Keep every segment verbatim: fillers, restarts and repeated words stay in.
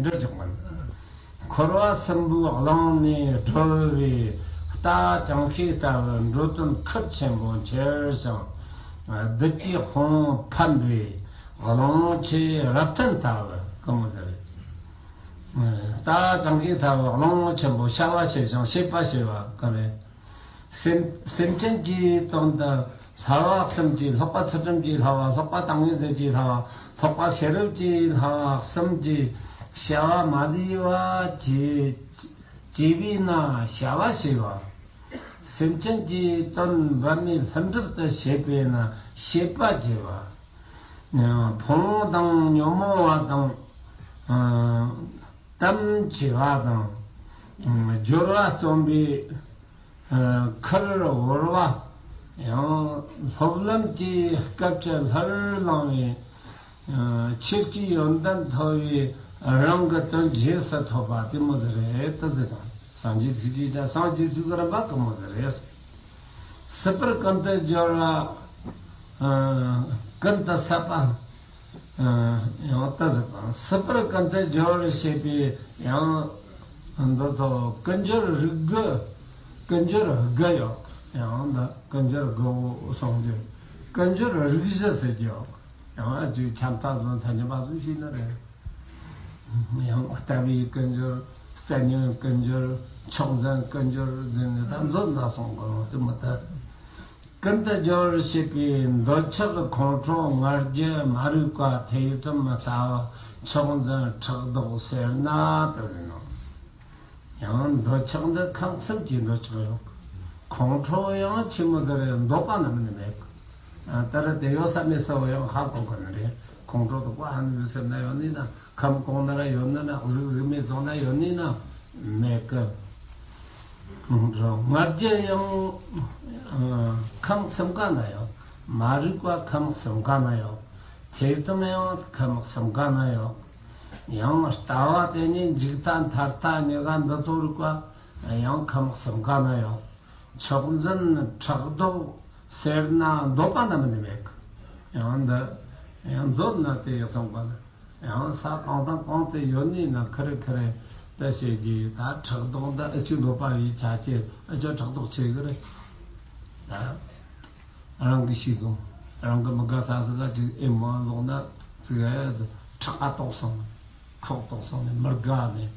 འདྲ་འཇོག་མིན། འཁོར་བ་གསུམ་པོའི་གླིང་ནས་སྒྲོལ་བའི་རྟ་ཅང་ཤེས་ལྟ་བུ། འགྲོ་དོན་ཁུར་ཆེན་པོ་འཁྱེར་ཞིང་། བདུད་ཀྱི་དཔུང་ཕམ་པའི་གླིང་ཆེན་རབ་བརྟན་ལྟ་བུ་གི་མོ་དེ་རེད། རྟ་ཅང་ཤེས་ལྟ་བུ་གླིང་ཆེན་པོ་བྱ་བ་བྱེད་ཅིང་བྱེད་པ་བྱེད་པ་གི་རེད། སེམས་སེམས་ཅན་གྱི་དོན་དུ་བསླབ་པ་གསུམ་གྱི། ལྷག་པ་ཚུལ་ཁྲིམས་ཀྱི་བསླབ་པ། ལྷག་པ་ཏིང་ངེ་འཛིན་གྱི་བསླབ་པ། ལྷག་པ་ཤེས་རབ་ཀྱི་བསླབ་པ་གསུམ་གྱི་བྱ་བ་མ་བསྡུས་པ་བྱེད་བྱེད་པས་ན་བྱ་བ་བྱེད་པ། སེམས་ཅན་གྱི་དོན་འབད་མེད་ལྷུན་གྲུབ་ཏུ་བྱེད་པས་ན་བྱེད་པ་བྱེད་པ། ཕུང་པོ་དང་ཉོན་མོངས་པ་དང་། ཨ། དམ་བཅས་པ་དང་། སྦྱོར་བ་སྟོན་པའི། ཨ། ཁུར་བོར་བ། ཡང་སློབ་ལམ་གྱི་སྐབས་ཀྱི་སླར་བླངས་པའི། ཨ། ཆོས་ཀྱི་ཡོན་ཏན་ཐོབ་པའི་རང་གི་དོན་རྗེས་སུ་ཐོབ་པ་དེ་མོ་ཟིག་རེད། དེ་ཟིག་དང་། སངས་རྒྱས་ཐུགས་རྗེ་ཅན། སངས་རྒྱས་ཐུགས་ཀྱི་རིམ་པ་དེ་མོ་ཟིག་རེད། སྲིད་པར་ཀུན་ཏུ་སྦྱོར་བ། ཨ། ཀུན་ཏུ་ཟད་པ། ཨ། ཡང་ལྟ་ཟེར་དང་། སྲིད་པར་ཀུན་ཏུ་སྦྱོར་བར་བྱེད་པའི་ཡང་། འདི་ཚོ་ཀུན་སྦྱོར་རིགས་དགུ། ཀུན་སྦྱོར་དགུ་ཡོད། ཡང་འདི་ཀུན་སྦྱོར་དགུ་པོ་གསུང་རྒྱུ། ཀུན་སྦྱོར་རིགས་བཞི་ཟེར་རྒྱུ་ཡོད། ཡང་ཨ་ཅིག་ཁྱབ་མཐའ་བཟུང་ཐ་སྙད་པ་ཟིག་ཤེས་ནི་རེད། ཡང་ལྟ་བའི་ཀུན་སྦྱོར། རྩད་ཉན་ཀུན་སྦྱོར། མཆོག་འཛིན་ཀུན་སྦྱོར་ཟེར་ནས་ད་མཛོད་ན་གསུང་གི་རུང་དེ་མི་ལྟར། ཀུན་ཏུ་སྦྱོར་བྱེད་པའི་འདོད་ཆགས་ཁོང་ཁྲོ་ང་རྒྱལ་མ་རིག་པ་ཐེ་ཚོམ་ལྟ་བ་མཆོག་འཛིན་ཕྲག་དོག་སེར་སྣ་དེ་ཡིན་ནོ། ཡང་འདོད་ཆགས་འདི་ཁམས་གསུམ་གྱི་འདོད་ཆགས་ཡོད། ཁོང་ཁྲོ་ཡང་ཆི་མོ་ཟིག་རེད། འདོད་པ་ནམ་ནི་མེད། ཨ། ད་རེས་དེ་ཡོད་ས་མེད་ས་བོ་ཡང་ཧ་གོ་གི་ནི་རེད། ཁོང་ཁྲོ་དུ་ཀ་ཧ་ནི་ཡོད་ཟེར་ན་ཡོད་ནི་ན། ཁམས་གོང་ན་ར་ཡོད་ནི་ན། གཟུགས་གཟུགས་མེད་རྫོང་ན་ཡོད་ནི་ན་མེད་གི། ང་རྒྱལ་ཡང་ཁམས་གསུམ་ཀ་ན་ཡོད། མ་རིག་པ་ཁམས་གསུམ་ཀ་ན་ཡོད། ཐེ་ཚོམ་ཡང་ཁམས་གསུམ་ཀ་ན་ཡོད། ཡང་ལྟ་བ་དེ་ནི་འཇིག་ལྟ་མཐའ་ལྟ་གཉིས་ཀ་འདི་ཚོ་རིག་པ་ཡང་ཁམས་གསུམ་ཀ་ན་ཡོད། མཆོག་འཛིན་ཕྲག་དོག་སེར་སྣ་འདོད་པ་ནམ་ནི་མེད་གི། ཡང་འདི་ཡང་མཛོད་ན་དེ་ཡི་གསུངས་པ་ལ། ཡང་ས་གང་དང་གང་དུ་ཡོད་ནི་ན་ཁ་རེ་ཁ་རེ་ད་བཤད་ཀྱི། ད་ཕྲག་དོག་འདི་ཨ་ཅུ་འདོད་པ་ཡི་ཆ་ཅེ། ཨ་ཅོ་ཕྲག་དོག་ཆེ་གི་རེད། ད་རང་གི་ཤི་དང་རང་གི་མི་དགའ་ས་ཟིག་ག་ཅིག་ཨེ་མ་ལོག་ན་ཟིག་ཨེ་ཕྲག་ཨ་དོག་སོང་ཁོག་དོག་སོང་ནས་མི་དགའ་ནས།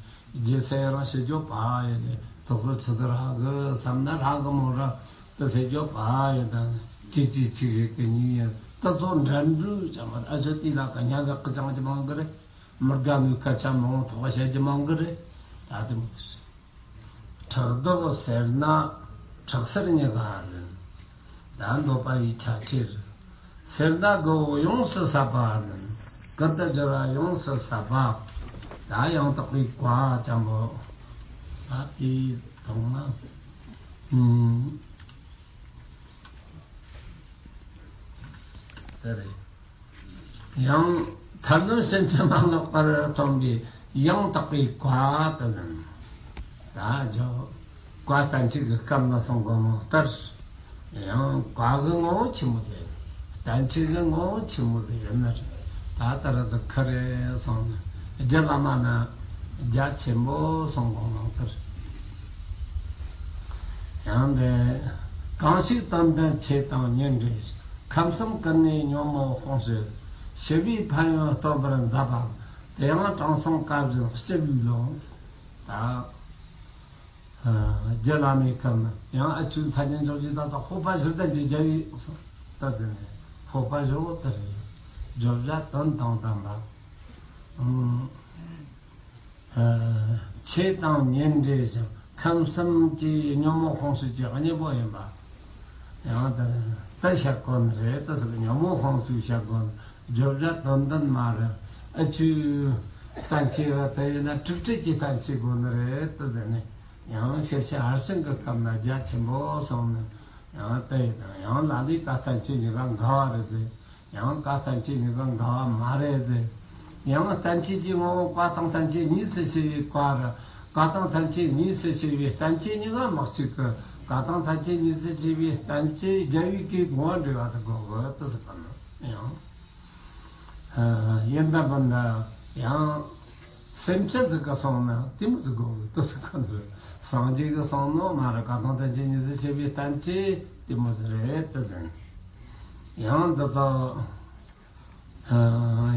རྗེས་སེ་རང་བྱེད་རྒྱུ་པ་ཡིན་ནས་དོག་སོ་ཆི་ཟིག་རག་གི་བསམ་ན་རག་གི་མོ་ར། དེ་ཟེར་རྒྱུ་པ་ཡིན་དང་གཅིག་གཅིག་གཅིག་རེད་གི་གཉིས་ཡིན། ད་ཚོ་འགྲན་བསྡུར་ཅང་མ་རེད། ཨ་ཅོ་དེ་ལ་ཀ་ཉག་ག་ཀི་ཅང་གི་མང་གི་རེད། མི་དགའ་ནོའི་སྐད་ཆ་མང་ཐོག་བཤད་རྒྱུ་མང་གི་རེད། ད་དེ་མོ་དེ་རེད། ཕྲག་དོག་སེར་སྣ་ཕྲག་སེར་གཉིས་ཀ་རེད། ད་འདོད་པ་ཡི་ཆ་ཅེ་རེད། སེར་སྣ་དགུ་པོ་ཡོངས་སུ་ཟད་པ་རེད། ཀུན་ཏུ་སྦྱོར་བ་ཡོངས་སུ་ཟད་པ། ད་ཡང་དག་པའི་བཀའ་ཅང་པོ། ད་དེའི་དོན་ན། ཨུམ། དེ་རེད། ཡང་ཐར་འདོད་སེམས་ཅན་མ་ལོག་པར་སྟོན་པའི་ཡང་དག་པའི་བཀའ་དེ་ནི། ད་ཇོ་བཀའ་བསྟན་བཅོས་ཀྱི་སྐབས་ན་གསུང་གོ་ནོ་ལྟར། ཡང་བཀའ་གི་ངོ་བོ་ཆི་མོ་དེ། བསྟན་བཅོས་ཀྱི་ངོ་བོ་ཆི་མོ་དེ་ཡིན་ན་རེད། ད་ལྟར་དུ་ཁ་རེ་སོང་ན་རྒྱུད་བླ་མ་ན་རྒྱ་ཆེན་པོ་གསུང་གོ་ནོ་ལྟར། ཡང་འདི། གང་ཞིག་དོན་ལྡན་ཆོས་དང་ཉེར་འབྲེལ་ཞིང་། ཁམས་གསུམ་ཀུན་ནས་ཉོན་མོངས་སྤོངས་ཕྱིར། ཞི་བའི་ཕན་ཡོན་སྟོན་པར་མཛད་པའམ། དེ་ཡང་དྲང་སྲོང་བཀའ་བཞིན་སྤྱི་བོའི་ཀློང་། ད། ཨ། རྒྱུད་བླ་མའི་སྐབས་ན་ཡང་ཨ་ཆུ་མཐའ་རྒྱན་འཇོག་རྒྱུ་ད་ལྟ་སྤོབས་པ་བཞི་ལྡན་གྱི་རྒྱལ་བའི་ད་དེ་ནས་སྤོབས་པ་བཞི་བོ་དེ་རེད། བརྗོད་བྱ་དོན་དང་ལྡན་པ། ཨང་། ཆོས་དང་ཉེར་འབྲེལ་ཞིང་ཁམས་གསུམ་གྱི་ཉོན་མོངས་སྤོངས་ཕྱིར་གྱི་གཉེན་པོ་ཡིན་པ། ཡང་དེ་དེ་བཤད་དགོས་ནི་རེད། དེ་ཟེར་ཉོན་མོངས་སྤོངས་ཚུལ་བཤད་དགོས་ནི། བརྗོད་བྱ་དོན་ལྡན་མ་རེད། ཨ་ཆུ་བསྟན་བཅོས་དེ་ཡིན་ན་དྲུག་སྒྲིལ་གྱི་བསྟན་བཅོས་དགོས་ནི་རེད། དེ་ཟེར་ནས་ཡང་ཤེར་ཕྱིན་ཧར་ཞིང་གི་སྐབས་ན་རྒྱ་ཆེན་པོ་སོང་ནས་ཡང་དེ་ཡིན་དང་ཡང་ལ་ལས་བཀའ་བསྟན་བཅོས་གཉིས་ཀ་འགལ་བ་རེད་ཟེར། ཡང་བཀའ་བསྟན་བཅོས་གཉིས་ཀ་འགལ་བ་མ་རེད་ཟེར། ཡང་བསྟན་བཅོས་ཀྱི་ངོ་བོ་བཀའ་དང་བསྟན་བཅོས་གཉིས་སུ་ཕྱེ་བའི་བཀའ་ར། བཀའ་དང་བསྟན་བཅོས་གཉིས་སུ་ཕྱེ་བའི་བསྟན་བཅོས་གཉིས་ཀ་མི་གཅིག་གི། བཀའ་དང་བསྟན་བཅོས་གཉིས་སུ་ཕྱེ་བའི་བསྟན་བཅོས་རྒྱལ་བའི་བཀའི་དགོངས་པ་འགྲེལ་བ་དུ་དགོས་གི་དུ་ཟེར་བ་ནི་ཡང་། ཡིན་ད་པ་ན་ཡང་ སེམས་ཅན་ཟིག་ག་སོང་ན་དེ་མོ་ཟིག་དགོས་གི་དུ་ཟིག་ག་འདུག་སངས་རྒྱས་གི་གསུང་ནོ་མ་ར་ཀ་དང་ཐམས་ཅད་ཉིད་ཟིག་བྱེད་པའི་བསྟན་བཅོས་དེ་མོ་ཟིག་རེད་དུ་ཟིན། ཡང་འདི་ཚོ་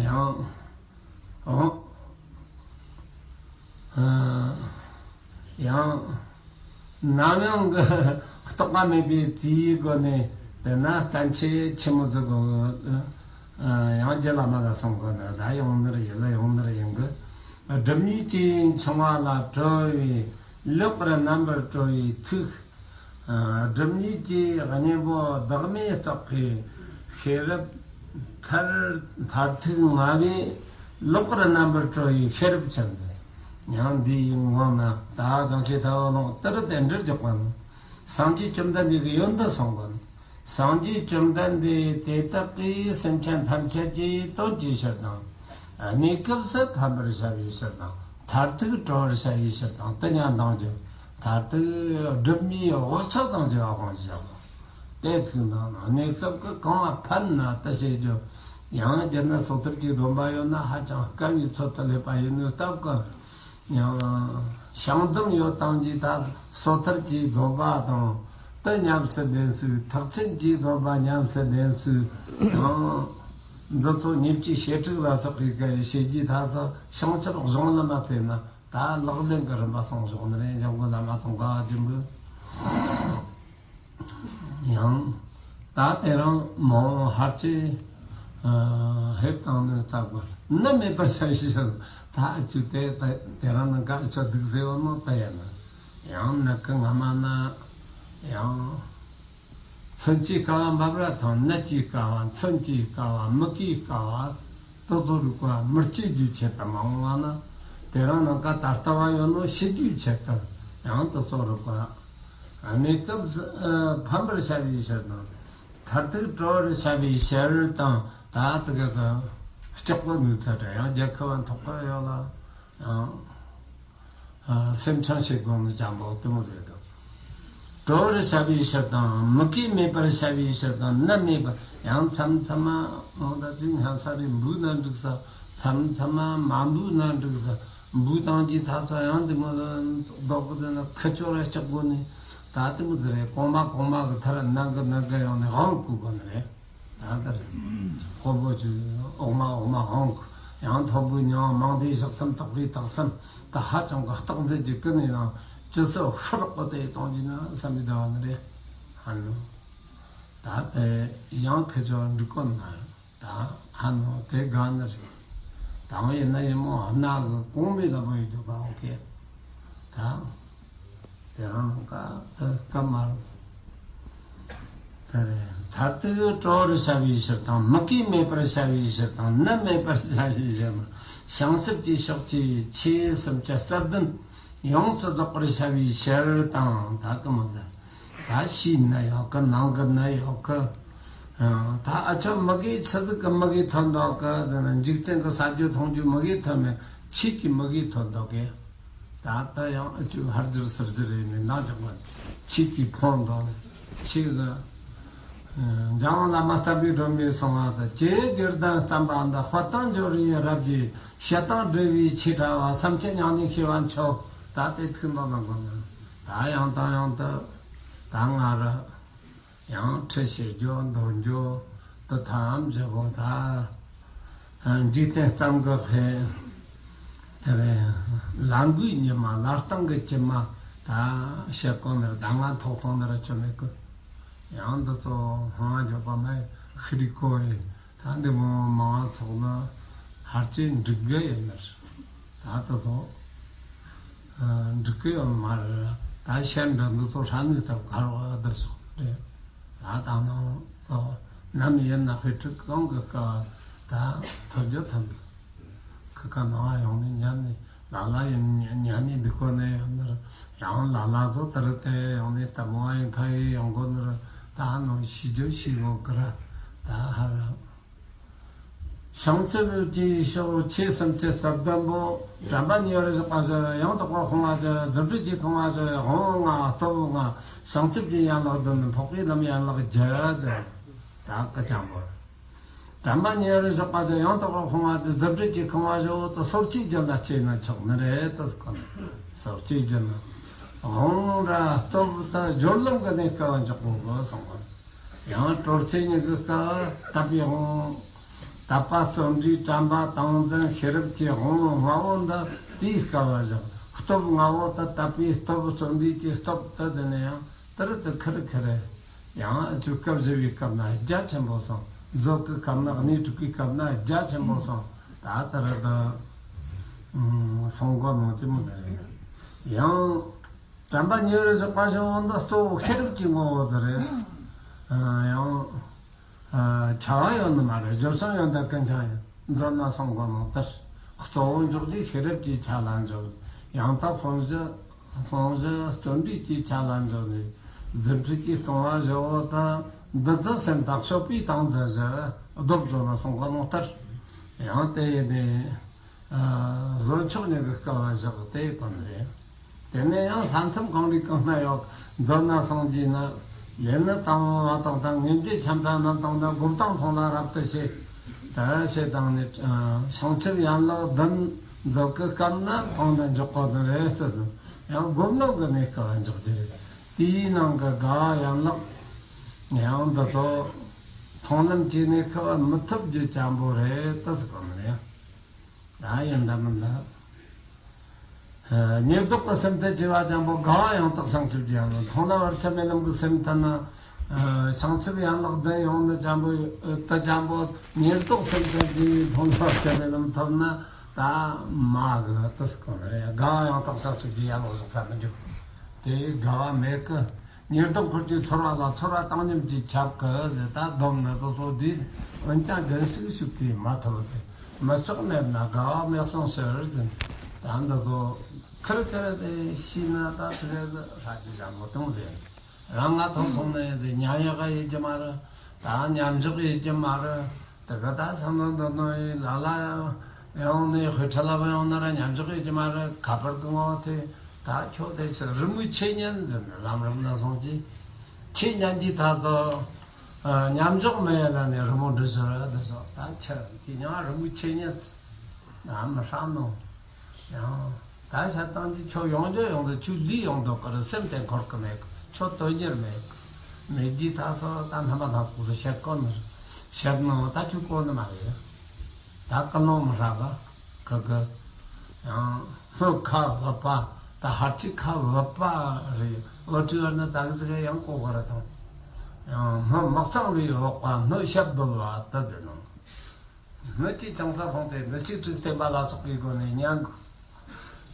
ཡང་ཨོ། ཡང་ནམ་ཡང་གི་རྟོགས་པ་མེད་པའི་དུས་ཡུན་སྒོ་ནས་དེ་ན་བསྟན་བཅོས་ཆེན་མོ་ཟིག་གོ། ཡང་རྒྱུད་བླ་མ་ལ་གསུང་གོ་ན་ད་ཡོང་ནི་རེད་ཡིན་ལ་ཡོང་ནི་རེད་ཡིན་གི། སྒྲིབ་གཉིས་ཀྱིས་འཆིང་བ་ལ་གྲོལ་བའི་ལེགས་པར་རྣམ་པར་གྲོལ་བའི་ཐུགས། སྒྲིབ་གཉིས་ཀྱི་གཉེན་པོ་བདག་མེད་རྟོགས་པའི་ཤེས་རབ། མཐར་མཐར་ཐུག་ལྔ་པའི་ལེགས་པར་རྣམ་པར་གྲོལ་བའི་ཤེས་རབ་ཆེན་པོ། ཡང་འདིའི་ངོ་ན་ད་བྱང་ཆུབ་ཐར་པ་ལོངས་ལྟར་དེ་འདྲར་འཇོག་པ་ནི། སངས་རྒྱས་བཅོམ་ལྡན་འདས་ཀྱི་ཡོན་ཏན་གསུངས་པ་ནི། སངས་རྒྱས་བཅོམ་ལྡན་འདས་དེ་དག་གིས་སེམས་ཅན་ཐམས་ཅད་ཀྱི་དོན་བྱེད་ཕྱིར་དང་། གནས་སྐབས་སུ་ཕན་པར་བྱ་བའི་ཕྱིར་དང་། མཐར་ཐུག་གྲོལ་བར་བྱ་བའི་ཕྱིར་དང་དེ་ཉམས་དང་རྒྱུ། མཐར་ཐུག་སྒྲིབ་གཉིས་བག་ཆགས་དང་བཅས་པ་སྤང་བྱ་བ། དེ་ཐུག་ན་གནས་སྐབས་ཀྱི་གང་ལ་ཕན་ན་དེ་བྱེད་རྒྱུ། ཡང་རྒྱུ་ན་སོ་ཐར་གྱི་སྡོམ་པ་ཡོད་ན་ཧ་ཅང་དཀའ་བའི་ཚོད་དུ་སླེབས་པ་ཡིན་ནོ་སྟབས་ཀྱིས། ཡང་བྱང་སྡོམ་ཡོད་དང་གྱི་ད་སོ་ཐར་གྱི་སྡོམ་པ་དང་དེ་ཉམས་སུ་ལེན་ཚུལ། ཐེག་ཆེན་གྱི་སྡོམ་པ་ཉམས་སུ་ལེན་ཚུལ། ཡང་འདི་ཚོ་ཉེར་གཅིག་བྱེ་བྲག་ལ་སོགས་པའི་སྐད་བྱེད་ཀྱི་ད་ཚོ་བྱང་ཆུབ་གཞུང་ལ་མ་ཕེབས་ན་ད་ལག་ལེན་གྱི་རིམ་པ་གསུངས་བཞག་ནི་རེད། འཇམ་མགོན་བླ་མ་ཙོང་ཁ་པ་ཆེན་པོས། ཡང་ད་དེ་རིང་མ་འོངས་ཕལ་ཆེར་ཨ་ཕེབས་བཏང་ནས་ད་གོ་ནད་མེད་པར་བྱ་ཞེས་བྱ། ད་ཨ་ཅུ་དེ་དེ་རིང་ནི་ག་ཨ་ཅོ་སྡུག་ཟེར་བ་མོ་ད་ཡ་ན། ཡང་ནད་ཀྱི་རྔ་མ་ན་ཡང་མཚོན་གྱིས་བསྐལ་བ་འབབ་ར་དང་། ནད་ཀྱིས་བསྐལ་བ། མཚོན་གྱིས་བསྐལ་བ། མུ་གེས་བསྐལ་བ། དེ་ཚོ་རིགས་པ་མི་སྐྱེ་རྒྱུའི་ཆེད་དུ་མ་འོངས་པ་ན། དེ་རིང་ནངས་ཀ་ད་ལྟ་བ་ཡོད་ནོ་ཤི་རྒྱུའི་ཆེད་དུ་ཡང་དེ་ཚོ་རིགས་པ། གནས་སྐབས་སུ་ཕན་པར་བྱ་བའི་ཕྱིར་དང་། མཐར་ཐུག་གྲོལ་བར་བྱ་བའི་ཕྱིར་དང་། ད་དེ་ག་གི་སྐྱོགས་པོ་ནུས་ཚད་དྲ་ཡང་རྒྱལ་ཁབ་བ་ཐོག་པ་ཡོད་ལ་ཡང་། སེམས་ཆུང་བྱེད་དགོས་ནི་ཅང་པོ་དེ་མོ་རེད་དོ། གྲོལ་བར་བྱ་བའི་ཕྱིར་དང་། མུ་གེ་མེད་པར་བྱ་བའི་ཕྱིར་དང་། ནད་མེད་པར། ཡང་མཚམས་མཚམས་མ་མང་ད་ཅིག་སྙན་ས་རེ་འབུད་ན་འགྲིག་ས། མཚམས་མཚམས་མ་མ་འབུད་ན་འགྲིག་ས། འབུད་བཏང་གི་ད་ཚོ་ཡང་དེ་མོ་ལྡོག་གི་དེ་ན་ཁུ་ཅོ་ར་ལྕགས་དགོས་ནི་ད་དེ་མོ་དེ་རེད། གོང་མ་གོང་མ་གི་མཐར་ནང་གི་ནང་གི་ཡང་ནི་དབང་བསྐུར་དགོས་ནི་རེད། ད་ལྟར་ཧོ་བོ་ཅིག་འོག་མ་འོག་མ་འོང་། ཡང་ཐོབ་པའི་མྱང་མང་དེའི་ཞག་མཚམས་དག་པའི་དག་མཚམས་ད་ཧ་ཅང་གི་རྟག་འཛིན་གྱི་ཀུན་ནས་ཡང་ཇི་སྲིད་ཤོར་གོ་དེ་གཏོང་རྒྱུ་ན་བསམ་པའི་ཟླ་བ་ནི་རེད། ཧ་ནོ། ད་དེ་ཡང་ཁི་ཆོ་འགྲིག་གོ་ན་ད་ཧ་ནོ་དེ་དགའ་ནི་རེད། དང་ཡིན་ན་ཡིན་མོ་ཧ་ན་གི་གོང་མའི་ལ་བོ་ཡི་དུ་ག་ཨོ་ཀེ་ད། དེ་རང་ཀ་ད་ཀ་མར། དེ་རེད། མཐར་ཐུག་གྲོལ་བར་བྱ་བའི་ཕྱིར་དང་། མུ་གེ་མེད་པར་བྱ་བའི་ཕྱིར་དང་། ནད་མེད་པར་བྱ་བའི་ཕྱིར་དང་། བྱང་ཆུབ་ཀྱི་ཕྱོགས་ཀྱི་ཆོས་སུམ་ཅུ་རྩ་བདུན་ཡོངས་སུ་རྫོགས་པར་བྱ་བའི་ཕྱིར་དང་། ད་ཀ་མ་ཟ། ད་ཕྱིའི་ནད་ཡོད་གི། ནང་གི་ནད་ཡོད་གི། ད་ཨ་ཆོ་མུ་གེ་ཆི་ཟིག་གི་མུ་གེ་ཐོན་འདུག་གི། འཇིག་རྟེན་གི་ཟ་རྒྱུ་འཐུང་རྒྱུ་མུ་གེ་ཐོན་མེད། ཆོས་ཀྱི་མུ་གེ་ཐོན་འདུག་གི། ད་ལྟ་ཡང་ཨ་ཅུ་ཧར་ཇིར་སིར་ཇིར་ཡིན་ནས་ནང་ཅག་པ་ཆོས་ཀྱི་ཕོངས་དང་ཆོས་ཀྱི་འཇམ་དབྱངས་བླ་མ་བསྟན་པའི་སྒྲོན་མེ་གསུང་བ་དང་། ཇི་སྒེར་ལྡན་བསྟན་པ་འདི། དཔལ་དང་འབྱོར་བའི་རབ་ཀྱི་བྱེད་དང་སྒྲུབ་པའི་ཆོས་གྲྭ་བ། བསམ་གྱིས་མྱ་ངན་ཤེས་པ་མཆོག་ད་དེ་ཐུགས་འདོད་ལ་འགོད་ན། ད་ཡང་དང་ཡང་དུ་ད་ང་ར། ཡང་ཁྲིད་བྱེད་རྒྱུ་འདོན་རྒྱུ་དུ་ཐམས་ཅད་པོ་ད། འཇིག་རྟེན་གཏམ་གྱི་ཕན། དེ་རེད། ལ་འགུལ་ཉི་མ་ལ་སྟེང་གི་གྱི་མ་ད་བཤད་གོ་ནི་རེད། ད་ང་ཐོག་ཐོག་ནི་ར་ཆོ་མེད་གི། ཡང་འདི་ཚོ་ཧང་འཇོག་པ་མ་ཤི་རི་ཀོ་ཡི་ད་འདི་མོ་མང་ཚོགས་ན་ཧར་ཅི་འགྲིག་གི་ཡོད་ནི་རེད། ད་ད་དུང་འགྲིག་གི་ཡོད་མ་རེད། ད་ཤར་འདྲ་འདི་ཚོ་ཧྲ་ནུས་ཐབས་གར་བ་འདི་སོགས་རེད། ད་ད་ནང་དུ་ནམ་ཡིན་ན་དཔེ་ཁྲིད་གང་གི་སྐབས་ད་ཐོར་རྒྱུ་ཐམ་གི་ཁི་ཁ་ནང་ཡོང་ནས་ཉན་ནས་ལ་ལ་ཡིན་ཉན་ནས་འདི་ཁོ་ནས་ཡོང་ནི་རེད། ཡང་ལ་ལ་ཚོ་དེ་རུ་དེ་ཡོང་ནས་ད་མོ་ཡིན་ཕ་ཡི་ཡོང་གོ་ནི་རེད། ད་ནང་ཤི་རྒྱུ་ཤི་གོ་གི་ར་ད་ཧ་ར། བྱང་ཆུབ་ཀྱི་ཕྱོགས་ཆོས་སུམ་ཅུ་རྩ་བདུན་པོ། དྲན་པ་ཉེ་བར་བཞག་པ་ཞིག་ཡང་དག་པར་སྤོང་བ་ཞིག་རྫུ་འཕྲུལ་གྱིས་གང་བ་ཞིག་དབང་ལྔ་སྟོབས་ལྔ་བྱང་ཆུབ་ཀྱི་ཡན་ལག་བདུན། འཕགས་པའི་ལམ་ཡན་ལག་བརྒྱད། ད་ཀ་ཅང་པོ། ད་ དྲན་པ་ཉེ་བར་བཞག་པ་ཅིག་ཡང་དག་པར་སྤོང་བ་ཅིག་རྫུ་འཕྲུལ་གྱིས་གང་བ་བཞི་པོ་དེ་སོ་སྐྱེའི་རྒྱུད་ལ་སྐྱེས་ན་ཆོག་ནི་རེད་དེ་གོ། སོ་སྐྱེའི་རྒྱུད་ལ་དབང་ར་སྟོབས་དེ་སྦྱོར་ལམ་གྱི་གནས་སྐབས་འཇོག་དགོས་གོ་གསུངས་པ། ཡང་དྲོ་ཚིགས་གཉིས་ཀྱི་སྐབས་དད་པའི་དབང་། དད་པ་བརྩོན་འགྲུས་དྲན་པ་ཏིང་འཛིན་ཤེས་རབ་ཀྱི་དབང་ལྔ་པོ་འདི་དེའི་སྐབས་བཞག་སྟོབས་ལྔ་པོ་དེ་དད་པའི་སྟོབས་བརྩོན་འགྲུས་ཀྱི་སྟོབས་དེ་དེ་ནས་ཡང་དེར་དུ་ཁིར་ཁིར། ཡང་ཨ་ཅུ་སྐབས་བཞི་པའི་སྐབས་ན་རྒྱ་ཆེན་པོ་སོང་། མཛོད་ཀྱི་སྐབས་ན་གནས་དྲུག་གི་སྐབས་ན་རྒྱ་ཆེན་པོ་སོང་། ད་ལྟར་དུ་སོང་གོ་མོ་དེ་མོ་དེ་རེད། ཡང་དྲན་པ་ཉེ་བར་བཞག་པ་བྱུང་བ་འདི་གཙོ་བོ་ཤེས་རབ་ཀྱི་ངོ་བོ་དེ་རེད། ཡང་ཆ་བ་ཡོད་ནི་མ་རེད། སྦྱོར་བྱང་ཡོད་ན་ཀུན་ཆ་ཡིན། མདོར་ན་སོང་གོ་མོ་ལྟར་གཙོ་བོ་འཇོག་རྒྱུ་ཤེས་རབ་ཀྱི་ཆ་ལ་འཇོག་ཡང་དག་དཔང་གཞི། དཔང་གཞི་བརྩོན་འགྲུས་ཀྱི་ཆ་ལ་འཇོག་ནས་རྫུ་འཕྲུལ་གྱིས་སྤོང་བ་བཞི་པོ་དང་འདི་ཚོ་སེམས་དང་སྤྱོད་པའི་སྟངས་འཛིན་བཞི་ལྡོག་བཟོ་ལ་སོང་གོ་ནོ་ལྟར། ཡང་དེ་ཡིན་ནས་བཟོ་ཆོག་ཉིད་ཀྱི་སྐལ་བ་བཞག་དེ་ཡི་དོན་རེད། དེ་ནས་ཡང་ས་མཚམས་གང་རིགས་གང་ན་ཡོད། མདོར་ན་སངས་རྒྱས་ན་ཡེ་ནི་དང་བ་དང་དང་ངེས་འབྱེད་ཆ་འདྲ་རྣམས་དང་ན་སྒོམ་དང་མཐོང་ལ་རབ་ཏུ་ཤེས། ད་ཤེས་དང་ནི་བྱང་ཆུབ་ཡན་ལག་བདུན་འཛོག་གི་སྐབས་ན་མཐོང་ལ་འཇོག་གོ་ནི་རེད་ཟེར་ནས་ཡང་སྒོམ་ལམ་གྱི་གནས་སྐབས་འཇོག་རྒྱུ་རེད། དེའི་ནང་གི་དགའ་བ་ཡན་ལག་ཡང་འདི་ཚོ་མཐོང་ལམ་གྱི་གནས་སྐབས་མི་ཐུབ་རྒྱུ་ཅན་པོ་རེད་ད་ཟེར་གོ་ནི་རེད། ད་ཡིན་ད་མིན་ད། ཉེར་བསྡོགས་ཀྱི་སེམས་དེ་བྱེ་བ་ཅན་པོ་དགའ་བ་ཡང་དག་བྱང་ཆུབ་ཀྱི་ཡང་མཐོང་ལ་བར་ཆད་མེད་ལམ་གྱི་སེམས་ཐད་ན། བྱང་ཆུབ་ཡན་ལག་བདུན་ཡོང་ནི་ཅན་པོ་དེ་ཅན་པོ་ཉེར་བསྡོགས་སེམས་དེ་བྱེ་བའི་མཐོང་ལ་བར་ཆད་མེད་ལམ་ཐོབ་ན་ད་མ་གི་དེ་སྐོར་རེད། དགའ་བ་ཡང་དག་བྱང་ཆུབ་ཀྱི་ཡན་ལག་བཞག་ས་མི་འགྱུར། དེ་དགའ་བ་མེད་གི། ཉེར་བསྡོགས་འཁོར་གྱི་ཚོར་བ་ལ་ཚོར་བ་བཏང་སྙོམས་ཀྱིས་ཁྱབ་ཀི་ཟེར། ད་སྡོམ་ནི་སོ་སོ་འདིས་འོན་ཀྱང་རྒྱུན་ཞིག་ཞུགས་པས་མ་ཐོབ་སྟེ། མི་ཆོག་མེད་ན་དགའ་བ་མེད་གསུངས་ཕྱིར་ཟེར། ད་འདི་ཚོ་ཁིར་ཁིར་དེ་ཤེས་ན་ད་དེ་ལས་ཧྲ་ཅི་བྱ་མོ་དང་རེད། རང་ང་ཐོབ་སོང་ནས་ཟེར་ཉན་ཡག་ག་ཡེད་རྒྱུ་མ་རེད། ད་མཉམ་འཇོག་ཡེད་རྒྱུ་མ་རེད། དེ་ག་ད་བསམ་བློ་འདོན་ནོ་ཡིན་ལ་ལ་ཡང་ནས་དཔེ་ཁྲིད་ལ་བ་ཡོང་ན་ར་མཉམ་འཇོག་ཡེད་རྒྱུ་མ་རེད། ཁ་པར་གི་ངོ་དེ་ད་ཁྱོད་དེ་ཚོ་རི་མོའི་ཆོས་ཉན་ཟེར་ནས་ལམ་རིམ་ལ་སོང་གི། ཆོས་ཉན་གྱི་ད་ཚོ་མཉམ་འཇོག་མེད་ལ་ནས་རི་མོ་འབྲི་ཟེར་ར་དེ་ཚོ་ད་ཁྱེད་ཀྱི་ཉང་རི་མོའི་ཆོས་ཉན་ཨ་མི་ཧྲ་ནོ། ཡང་ད་ཤ་སྟངས་ཀྱི་ཁྱོད་ཡོང་རྒྱུ་ཡོང་དུ་ཁྱོད་ལུས་ཡོང་དུ་ཀར་སེམས་དེ་འཁོར་གི་མེད་གི། ཁྱོད་དོན་གཉེར་མེད་གི། མེད་ཀྱི་ད་སོ་ད་རྣམ་པ་སྣ་ཚོགས་སུ་བཤད་གོ་ནི་བཤད་ནོ་ད་ཁྱོད་གོ་ནི་མ་རེད། ད་ཀུན་སློང་མི་ཧྲ་གི་གི་གི། ཡང་སྣོད་ཁ་བབས་པ་ད་ཧར་ཅི་ཁ་བབས་པ་རེད། འོ་དྲི་བ་ནི་ད་གི་ཟིག་ཡང་གོ་གི་རེད་དང་། ཡང་སྣོད་མི་གཙང་བའི་འོག་པ་སྣོད་ཞབས་རྡོལ་བ་ད་དེ་ནང་། སྣོད་ཀྱི་ཅང་ས་ཕོངས་ཏེ་འདི་ཞིག་དྲུག་བསྟན་པ་ལ་སོགས་པའི་སྒོ་ནས་ཉན་དགོས།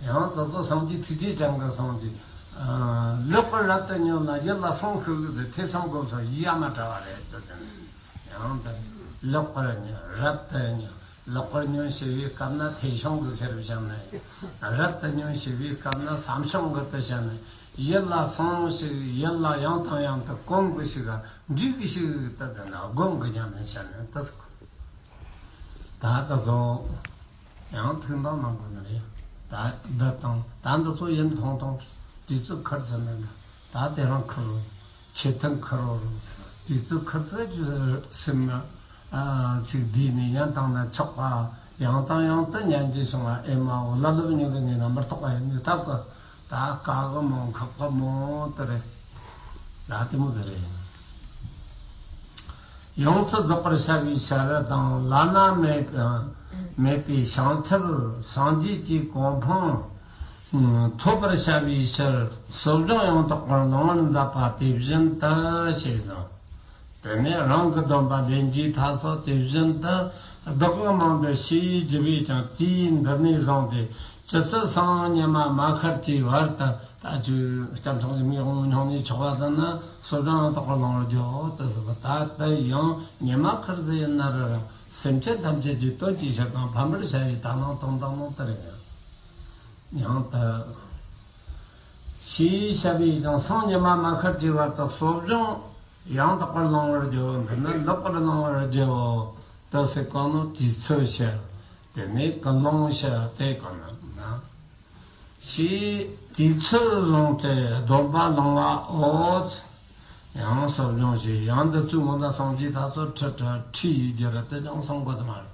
ཡང་དེ་ཚོ་སངས་རྒྱས་ཐུགས་རྗེ་ཅན་གྱི་སངས་རྒྱས། ལེགས་པར་རབ་ཏུ་ཉོན་ལ་ཡིད་ལ་ཟུངས་ཤིག་ཟེར། ཐོས་བསམ་སྒོམ་གསུམ་ཡིད་ཡ་མ་བྲལ་བ་རེད་དོ། དེ་ནི་ཡང་དེ་ལེགས་པར་ཉོན་རབ་ཏུ་ཉོན། ལེགས་པར་ཉོན་ཞེས་པའི་སྐབས་ན་ཐོས་བྱུང་གི་ཤེར་བྱང་ནས། རབ་ཏུ་ཉོན་ཞེས་པའི་སྐབས་ན་བསམ་བྱུང་གི་དེ་བྱང་ནས། ཡིད་ལ་ཟུངས་ཤིག་ཡིད་ལ་ཡང་དང་ཡང་དུ་གོམས་གི་ཞིག་འགྲིག་གི་ཞིག་ད་དེ་ན་སྒོམ་གི་ཉམས་ལེན་བྱ་ནས་དེ་ཟེར། ད་ད་གཟོ། ཡང་ཐུགས་འདང་གནང་དགོས་ནི་རེད། ད་འདི་དང་ད་འདི་ཚོ་ཡིན་མཐོང་མཐོང་དུས་ཚོད་ཁུར་ཟིན་ནི་འདི་ད་དེ་རང་ཁུར་རོ། ཆེ་ཐུན་ཁུར་རོ། དུས་ཚོད་ཁུར་ཚོད་ཀྱི་སེམས་ཨ་ཚིག་བསྡུས་ནས་ཉན་བཏང་ན་ཆོག་པ། ཡང་དང་ཡང་དུ་ཉན་རྒྱུ་བྱུང་བ་ཨེ་མ་འོ་ལ་ལབ་ཉན་གི་ངེས་ན་མི་རྟོགས་པ་ཡིན་ནི་ཐབས་གི། ད་དཀའ་གི་མོ་ཁག་གི་མོ་དེ་རེད། ད་དེ་མོ་དེ་རེད། ཡོངས་སུ་རྫོགས་པར་བྱ་བའི་ཕྱིར་དང་བླ་ན་མེད་པའི་མེད་པའི་བྱང་ཆུབ་སངས་རྒྱས་ཀྱི་གོ་འཕང་ཐོབ་པར་བྱ་བའི་ཕྱིར་གསོ་སྦྱོང་ཡང་དག་པར་ལོངས་པར་མཛད་པ་དེ་བཞིན་དུ་ཞེས་གསུངས། དེ་ནས་རང་གི་སྡོམ་པ་ལེན་རྒྱུའི་ཐབས་སུ་དེ་བཞིན་དུ་བདག་གི་མིང་འདི་ཞེས་བགྱི་བས་ཀྱང་དུས་འདི་ནས་བཟུང་སྟེ་ཇི་སྲིད་སང་ཉི་མ་མ་ཤར་གྱི་བར་དུ། ད་ཁྱོད་སྐྱབས་མཆོག་གི་མིག་དབང་སྙིང་ནས་ཆོག་པ་ཙམ་ན་གསོ་སྦྱོང་ཡང་དག་པར་ལོངས་པར་འགྱུར་དུ་ཟེར་བ། ད་ལྟ་ཡང་ཉི་མ་ཁར་ཟིག་ཡིན་ན་ར་ར་སེམས་ཅན་ཐམས་ཅད་ཀྱི་དོན་གྱི་ཕྱིར་དང་ཕན་པར་བྱ་བའི་དག་སྣང་དང་དག་སྣང་ལྟར་ཡང་ཡང་དུ། ཞེས་བྱ་བས་ཀྱང་སང་ཉི་མ་མ་ཤར་གྱི་བར་དུ་གསོ་སྦྱོང་ཡང་དག་པར་ལོངས་པར་འགྱུར། འདི་ནི་ལེགས་པར་ལོངས་པར་འགྱུར་དུ་ཟེར་གོ་ནོ་དུས་ཚོད་བཤད། དེ་ནས་ཀུན་སློང་བཤད་དེ་གོ་ནོ་ན། ཞེས་དུས་ཚོད་བཟུང་སྟེ་སྡོམ་པ་ལོངས་པའོ། ཡང་གསོ་སྦྱོང་བྱས། ཡང་འདི་ཚོའི་ངོ་ན་སངས་རྒྱས་ད་སོ་ཁྲི་ཁྲི་ཁྲི་ཡི་རྒྱུ་ར་དེ་ཀྱང་གསུང་གོ་ནི་མ་རེད།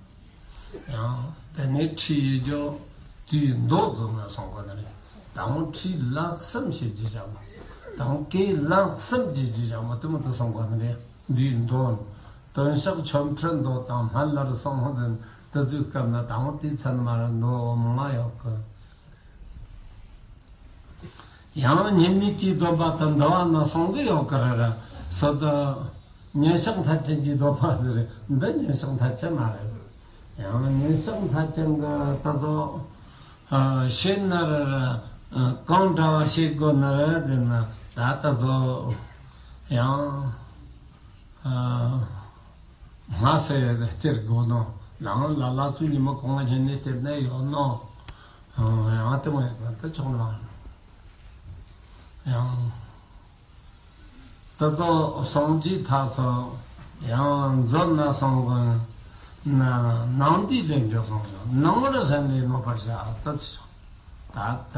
ཡང་དེ་ནས་ཁྲི་ཡི་རྒྱུ་དེའི་མདོ་རྫོགས་ན་གསུང་གོ་ནི་རེད། ད་འོང་ཁྲི་ལན་གསུམ་བྱེད་རྒྱུ་བྱ་མོ། ད་འོང་སྐད་ལན་གསུམ་བྱེད་རྒྱུ་བྱ་མོ་དེ་མོ་དེ་གསུང་གོ་ནི་རེད། འདིའི་མདོ། དོན་བཤགས་ཆོ་འཕྲུལ་མདོ་དང་སྨན་བླར་གསུང་ཧོ་དེ་དེ་ཚོའི་སྐབས་ན་ད་འོང་དེའི་ཚན་མ་ར་མདོ་མང་ང་ཡོད་གི། ཡང་སྙིང་ནི་ཅི་སྡོམ་པ་དང་འདུལ་བ་ན་གསུང་གི་ཡོད་གི་རེད་ར། སོ་ད་ཉན་གཤེགས་མཐར་ཕྱིན་གྱི་སྡོམ་པ་ཟེར་རེད། འདི་ཉན་གཤེགས་མཐར་ཕྱིན་མ་རེད། ཡང་ཉན་གཤེགས་མཐར་ཕྱིན་གི་ད་དོ་ཤེས་ན་ར་ར་གང་འདྲ་བ་ཤེས་དགོས་ན་ར་ཟེར་ན་ད་ད་དོ་ཡང་སྔ་སེ་སྐྱེར་དགོས་ནོ། ནང་ལ་ལ་ཚུ་ཉི་མ་གང་བཞིན་ནས་སྟེར་ནས་ཡོད་ནོ། ཡང་དེ་མ་ཡིན་པ་དེ་ཆོག་ལ། ཡང་། དེ་དག་སངས་རྒྱས་ཐ་ཚོ་ཡང་མཛོད་ན་སོང་གི་ན་ནང་འདི་ལས་འཇོག་སོང་ཡང་ནང་རུ་ཟན་ལས་ནོ་པར་བྱ་ཨ་ཏི་ཆོག་ད་ལྟ་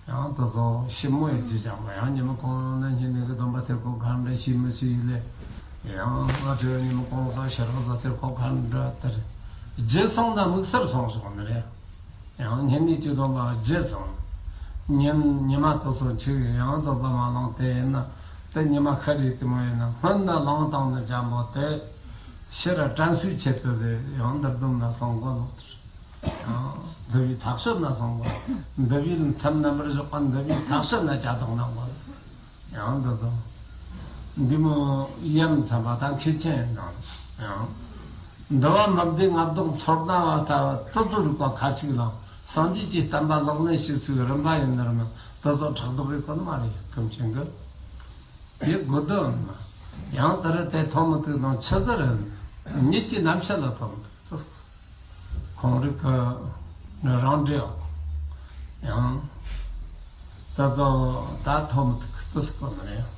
ཡང་དེ་ཚོ་ཞིབ་མོ་ཡིན་གྱི་ཅང་མ་ཡང་ཉི་མ་གང་ན་ཉི་མའི་གི་སྡོམ་པ་དེ་ཁོ་ག་འདྲ་ཤེས་མི་ཤེས་ལས་ཡང་ང་ཁྲོས་ཉི་མ་གང་ཟག་ཤར་བ་ཟ་དེ་ཁོ་ག་འདྲ་དེར་རྗེས་སོང་ན་དམིགས་བསལ་སོང་སོང་ནི་རེད། ཡང་ཉི་མའི་གི་སྡོམ་པ་རྗེས་སོང་ཉིན་ཉི་མ་དེ་ཚོ་འཆི་ཡང་སྡོམ་པ་མ་བླངས་དེ་ཡིན་ན་དེ་ཉི་མ་ཤར་རེད་དེ་མོ་ཡིན་ན་སྔོན་ན་བླངས་བཏང་ན་ཅང་པོ་དེ་ཕྱིར་དྲན་གསོའི་ཆེད་དུ་རེད། ཡང་འདིར་སྡོམ་ན་སོང་གོ་ནོ། འདུལ་བའི་ཐག་གཅོད་ན་སོང་གོ། འདུལ་བའི་མཚམས་རྣམ་པར་བཞག་པ་འདུལ་བའི་ཐག་གཅོད་ན་བྱ་དང་ན་གོ། ཡང་འདི་དང་། འདི་མོ་ཡ་མཚན་པ་དང་མཁས་ཆེན་ཡིན་ནམ། ཡང་། འདུལ་བ་མི་བདེ་ངག་བདག་མཚོར་སྣང་བ་ལྟ་བུ་དེ་ཚོ་རིག་པ་ཁ་ཅིག་ལ་སངས་རྒྱས་ཀྱི་བསྟན་པ་ལག་ལེན་བྱེད་ཚུལ་རིམ་པ་ཡིན་ནར་མིན་དེ་ཚོ་ཕྲག་དོག་རིག་པ་ནི་མ་རེད། ཀུན་མཁྱེན་གྱི། དེ་དགོས་དོན་ཡང་དེ་རེད། དེ་ཐོག་མི་ཐུག་དང་ཆུ་ཟེར་ཉིད་ཀྱི་རྣམ་བཤད་ལ་ཐོག་མི་ཐུག་ཁོང་རིག་གི་རང་འགྲེལ་ཡང་ད་དོ་ད་ཐོག་མི་ཐུག་ཏུ་སུ་གོ་མི་རེད།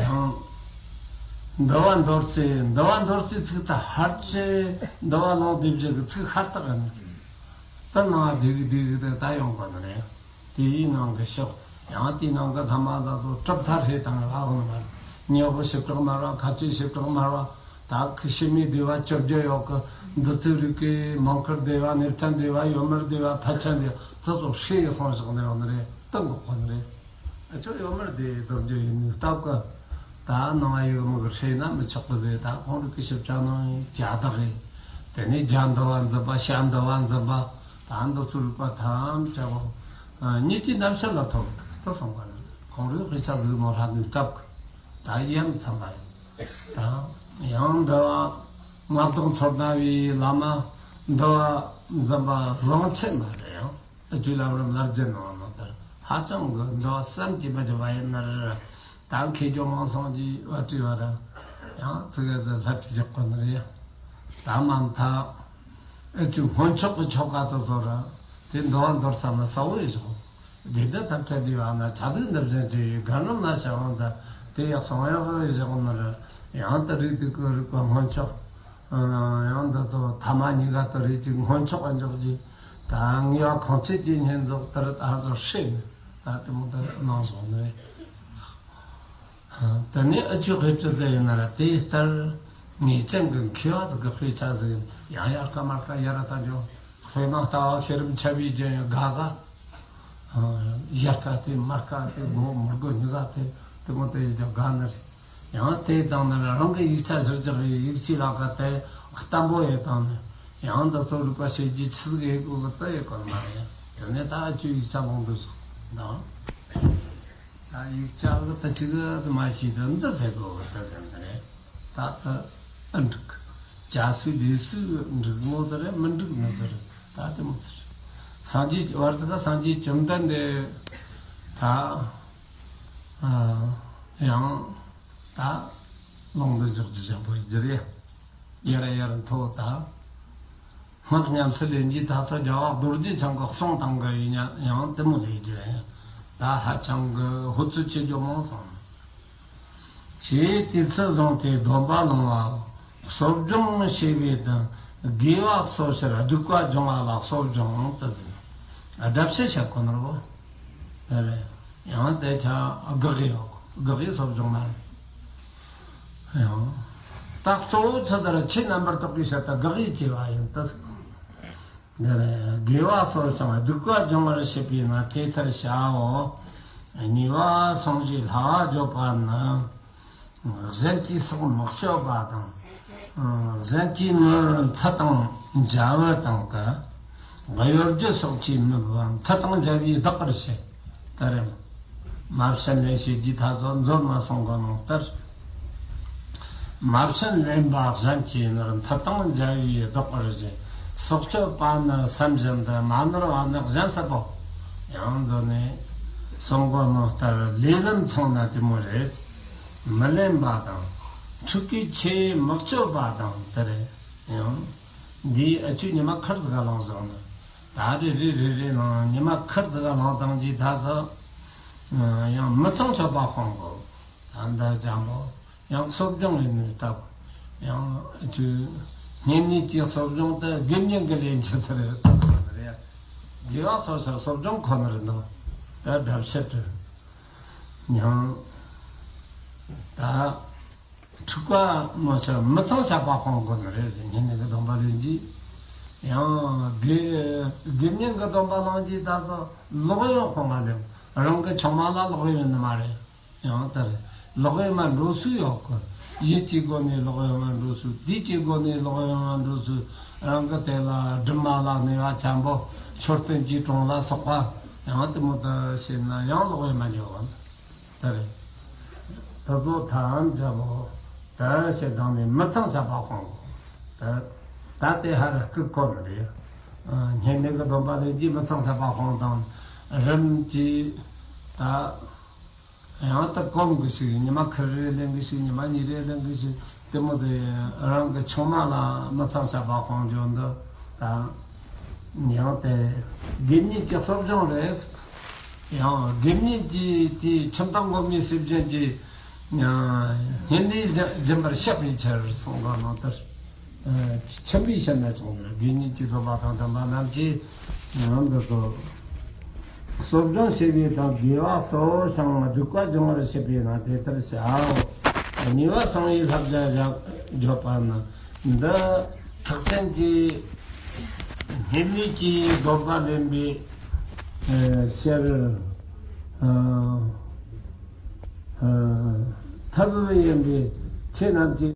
ཡང་འདུལ་བ་མདོར་བསྡུས། འདུལ་བ་མདོར་བསྡུས་ཚིག་ད་ཧར་ཆེ་འདུལ་བ་ལུང་སྡེ་བཞི་གི་ཚིག་ཧར་ཐག་ཡིན། ད་ནང་བསྡུས་བསྡུས་ད་ཡོང་གོ་མི་རེད། དེའི་ནང་གི་ཕྱོགས་ཡང་དེའི་ནང་གི་ཐ་མ་ད་དུ་གྲུབ་མཐའ་ཧྲིལ་དང་ར་འོང་མར་ཉེ་བོ་ཞིབ་ཕྲ་མར་བ་ཁ་ཆེ་ཞིབ་ཕྲ་མར་བ་ད་ཁི་ཤི་མི་བདེ་བ་བཅོ་བརྒྱད་ཡོད་གི། འདི་ཚོའི་རིགས་ཀྱི་མང་ཁུར་བདེ་བ་གནས་བརྟན་བདེ་བ་ཡོད་མར་བདེ་བ་ཕལ་ཆེར་འདི་ཚོ་ཚོ་ཧྲིལ་ཡོད་སོང་ཞིག་ནས་ཡོང་ནི་རེད། ཏུ་འགོག་གོ་ནི་རེད། ཨ་ཅོ་ཡོད་མར་བདེ་རྡོ་བརྒྱད་ཡིན་ནི་སྟབས་ཀི་ད་ནང་ཡོད་མི་གི་ཧྲིལ་ན་མི་ཆོག་གི་རེད། ད་ཁོང་རིགས་ཀྱི་ཞིབ་ཕྲ་ནང་བརྒྱ་དག་རེད། དེ་ནས་རྒྱ་འདི་བ་འཛིན་པ་ཤ་འདི་བ་འཛིན་པ། ད་འདི་ཚོ་རིག་པ་ཐམས་ཅད་པོ་ཉིད་ཀྱི་རྣམ་བཤད་ལ་ཐོབ་ཏུ་སོང་བ་ནི། ཁོང་རིག་དཔེ་ཆ་གཟིགས་མོ་ལྷ་ནུས་སྟབས་ཀྱི་ད་ཡ་མཚན་པ་རེད། ད་ཡང་འདི་བ་ངག་དབང་མཚོ་སྣ་བའི་བླ་མ་འདི་བ་འཛིན་པ་བཟང་ཆེན་མ་རེད། ཡང་རྒྱུད་བླ་རབས་ལ་རྒྱུད་ནང་ནང་ལྟར་ཧ་ཅང་གི་འདི་བ་བསམ་གྱིས་མི་ཁྱབ་པ་ཡིན་ན་རེད། ད་མཁས་སྐྱོང་མང་སོང་གི་བ་བྲིས་བ་ར། ཡང་ཙི་གེ་ཙི་ལྷ་བྲིས་རྒྱག་གོ་ནི་རེད། ཡང་ད་མ་མཐའ་ཨེ་ཅུ་སྔོན་ཆོག་གི་ཆོ་ག་དུ་བཟོ་ར། དེ་འདུལ་བ་མདོར་ཙམ་ལ་ས་བོ་ཡི་བཞག་དགེ་ལྡན་ཐམས་ཅད་འདུས་པ་ན་ཆ་དུ་འདི་བཞིན་གྱི་རྒན་རབས་ལ་བྱ་བ་འདི་དེ་ཡག་སོང་ཡག་གི་བཞག་ནི་རེད། ཡང་ད་རིགས་དེ་ཀུན་རིག་པ་སྔོན་ཆོག་ཡང་འདི་ཚོ་ཐ་མ་གཉིས་ཀ་དུ་རིགས་ཀྱི་སྔོན་ཆོག་གི་འཇོག་གི་ད་ངེས་པ་གང་ཆེ་གྱི་བསྙེན་རྫོགས་དེར་ད་ཚོ་ཧྲིལ་ནས་ད་དེ་མོ་དེ་གནང་སོང་ནི་རེད། དེ་ནས་ཨ་ཅོ་ཧེ་ཅི་ཟེར་ཡིན་ན་ར་དེའི་ལྟར་ངེས་ཅན་གྱི་མཁས་པ་ཟིག་གི་དཔེ་ཆ་ཟིག་ཡིན། ཡང་ཡར་ཀ་མར་ཀ་ཡར་ད་འཇོག་དཔེ་མ་ལྟ་བ་ཤེས་རབ་འཆལ་བའི་རྒྱན་ཡང་དགའ་དགའ། ཡར་ཀ་དེ་མར་ཀ་དེ་མགོ་མི་དགོ་ཉི་ག་དེ་དེ་མོ་དེ་ཡི་ཀྱང་དགའ་ནི་རེད། ཡང་དེ་དང་ནི་རང་གི་ཡིག་ཆ་གཞིར་བཞག་གི་ཡིག་ཆའི་ལག་ཀ་དེ་བརྟན་པོ་ཡི་དང་ནི་ཡང་འདི་ཚོ་རིག་པ་ཤེས་རྒྱུ་ཆི་ཟིག་ཡི་གོ་གི་དེ་ཡི་གོ་མ་རེད། དེ་ནས་ད་ཨ་ཅོ་ཡིག་ཆ་ལོང་དུ་སོང་དང་། ད་ཡིག་ཆ་གི་ད་ཅི་གི་ད་མ་ཤེས་ད་འདི་ཟེར་དགོས་གི་ད་ཟེར་ནི་རེད། ད་ད་ཨ་འགྲིག་ཇ་སུའི་ལས་སུའི་འགྲིག་མོ་ད་རེད། མི་འགྲིག་མོ་ད་རེད། ད་དེ་མོ་ཚར་སངས་རྒྱས་བར་དུ་ད་སངས་རྒྱས་བཅོམ་ལྡན་འདས་ད་ཡང་ད་ལུང་འདི་འཇོག་རྒྱུ་ཅན་པོ་ཡི་རེད། ཡར་ཡར་མཐོ་ད། སྔགས་ཉམས་སུ་ལེན་རྒྱུའི་ཐ་ཚོ་རྒྱལ་བ་རྡོ་རྗེ་འཆང་གི་གསུང་དང་འགལ་བའི་ཉམས་ཡང་དེ་མོ་ལས་རྒྱུ་ཡང་ད་ཧ་ཅང་གི་ཧུ་ཚུ་ཆེ་རྒྱུ་མང་སོང་། ཞེས་དེ་ཚུལ་བཟུང་སྟེ་སྡོམ་པ་ལོངས་པ་གསོ་སྦྱོང་བྱས་པའི་དང་དགེ་བ་གསོ་ཕྱིར་སྡིག་པ་སྦྱོང་བ་ལ་གསོ་སྦྱོང་དུ་ཟེར། སྒྲ་བཤད་བྱ་དགོས་ནོ། དེ་རེད། ཡང་དེ་ཆ་དགག་གི་ཡོད། དགག་དབྱེ་སློབ་སྦྱོང་མ་རེད། ཡང་། ད་གཙོ་བོ་ཚུལ་ལྟར་ཆོས་རྣམ་པར་དག་པའི་ཕྱིར་དུ་དགག་དབྱེ་བྱས་པ་ཡིན་ཏེ། འདི་ལས་དགེ་བ་གསོ་ཞིང་སྡིག་པ་སྦྱོང་བར་བྱེད་པས་ན་དེ་ལྟར་བྱའོ། གཉིས་པ་སངས་རྒྱས་ལྷ་བ་བརྗོད་པ་ནི། གཞན་གྱི་སྲོག་མི་གཅོད་པ་དང་། གཞན་གྱི་ནོར་མཐུ་དང་འཇའ་བུ་དང་གི་གཡོ་སྒྱུ་སོགས་ཀྱིས་མི་འབབ་པ་མཐུ་དང་འཇའ་བས་བདག་པར་བྱེད། ད་རེས་མ་བྱིན་ལེན་བྱེད་རྒྱུའི་ཐབས་སུ་མཛོད་ན་གསུང་གོ་ནོ་ལྟར། མ་བྱིན་ལེན་པ་གཞན་གྱི་ནོར་མཐུ་དང་འཇའ་བས་བདག་པར་བྱེད། སྲོག་གཅོད་པ་ནི་སེམས་བཞིན་དུ། མ་ནོར་བ་ནི་གཞན་སྲིད་པོ། ཡང་མཛོད་ནས་གསུང་གོ་ནོ་ལྟར་ལས་ལམ་ཚང་ན་དེ་མོ་རེད། མི་ལེན་པ་དང་། ཕྲུ་གུའི་ཆོས་མི་གཅོད་པ་དང་དེ་རེད། ཡང་། འདིའི་ཨ་ཆུ་ཉི་མ་ཁར་ཟིག་ག་ལངས་སོང་ན། ད་རེ་རེ་རེ་རེ་ནང་ཉི་མ་ཁར་ཟིག་ག་ལངས་བཏང་གི་ད་ཚོ། ཡང་མི་ཚངས་སྤྱོད་པ་སྤོང་དགོས། ད་འདི་འཇམ་པོ། ཡང་གསོ་སྦྱོང་ཡིན་ནི་སྟབས། ཡང་ཨ་ཆུ། བསྙེན་གནས་ཀྱི་གསོ་སྦྱོང་དེ་དགེ་བསྙེན་གྱི་ལས་ཀྱི་ཚུལ་རེད། དགེ་བ་གསོ་ཕྱིར་གསོ་སྦྱོང་ཁོ་ནར་འདུག་ད་སྒྲ་ཕྱིར་དུ། ཡང་། ད། འཁྲུག་པ་མ་བྱ་མི་ཚངས་སྤྱོད་པ་སྤོང་དགོས་ནི་རེད། བསྙེན་གནས་ཀྱི་སྡོམ་པ་ལེན་གྱིས། ཡང་དགེ་དགེ་བསྙེན་གྱི་སྡོམ་པ་བླངས་ཀྱིས་ད་ཚོ་ལོག་གཡེམ་སྤོང་བ་ལེན། རང་གི་ཆུང་མ་ལ་ལོག་གཡེམ་ཡིན་ནི་མ་རེད། ཡང་ལྟར་ལོག་གཡེམ་མ་འགྲོ་སུ་ཡོད་གི། ཡིད་ཀྱི་སྒོ་ནས་ལོག་གཡེམ་མ་འགྲོ་སུ། དུས་ཀྱི་སྒོ་ནས་ལོག་གཡེམ་མ་འགྲོ་སུ། རང་གི་དེ་ལ་སྒྲིབ་མ་ལ་གནས་པ་ཆེན་པོ་མཆོད་རྟེན་གྱི་དྲུང་ལ་སོགས་པ་ཡང་དེ་མོ་དུ་བྱེད་ན་ཡང་ལོག་གཡེམ་མ་འགྱོ་བ། ད་རེད། ད་ཚོ་ཐམས་ཅད་པོ་ད་ཞེ་སྡང་ནས་མི་ཚངས་སྤྱོད་པ་སྤོང་དགོས། ད་ད་དེ་ཧ་ར་སྐུ་གོ་ནི་རེད། བསྙེན་གནས་ཀྱི་སྡོམ་པ་ལེན་གྱིས་མི་ཚངས་སྤྱོད་པ་སྤོང་དང་། རིམ་གྱིས་ད་ཡང་ད་གོམས་གི་ཞིག་ཉི་མ་ཁ་རེ་ལེན་གི་ཞིག་ཉི་མ་གཉིས་རེ་ལེན་གི་ཞིག་དེ་མོ་དེ་རང་གི་ཆུང་མ་ལ་མི་ཚངས་སྤྱོད་པ་སྤོང་རྒྱུ་འདི་ད། ཡང་དེ་དགེ་བསྙེན་གྱི་སློབ་སྦྱོང་རེད། ཡང་དགེ་བསྙེན་གྱི་དེའི་ཁྱིམ་བདག་མགོན་མེད་ཟས་སྦྱིན་གྱིས་བསྙེན་གནས་སྦྱིན་པར་བཤགས་པའི་ཕྱིར་གསུངས་པ་ནང་ལྟར། ཁྱིམ་པའི་ཕྱིར་ན་ཆུང་དགེ་བསྙེན་གྱི་སྡོམ་པ་དང་ལྡན་པ་རྣམས་ཀྱིས་ཡང་འདི་ཚོ་གསོ་སྦྱོང་བྱེད་པའི་དང་དགེ་བ་གསོ་ཞིང་སྡིག་པ་སྦྱོང་བར་བྱེད་པས་ན་དེ་ལྟར་བྱའོ། གཉིས་པ་སངས་རྒྱས་ལྷ་བརྒྱ་བརྗོད་པ་ནི། འདི་ཐེག་ཆེན་གྱི་བསྙེན་གནས་ཀྱི་སྡོམ་པ་ལེན་པའི་ཕྱིར་ཐབས་ཡིན་པས་ཁྱེད་རྣམས་ཀྱིས།